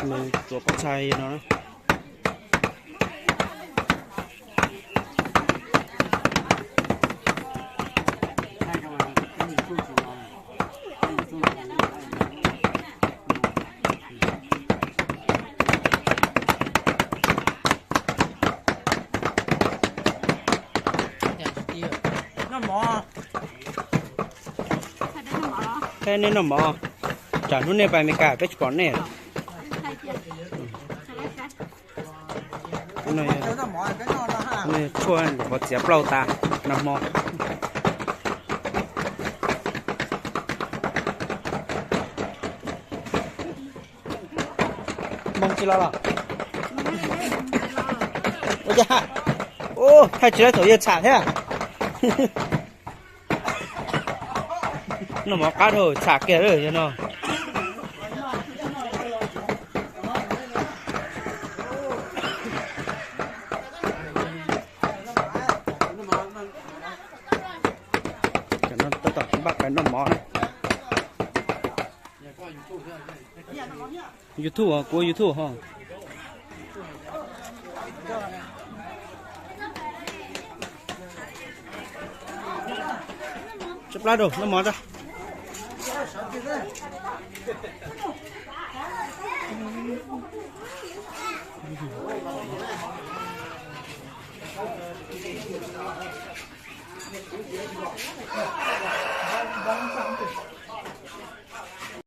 Nws tsuav pob txha no. Noj mov. Thaij nej noj mov, tsam hnub nej pais Amelikas peb tsis pom nej. Tshuaj vov txiav plaub tas nag hmo. Moog tsi los los? Ua cas, ub, thaij tsis laib thaum yawg txham thiab. Noj mov qab dhau, txham kiag lawm yog no. Tab tom npaj pais noj mov na. YouTube, kuv YouTube ho. Tsab plab rau noj mov tso.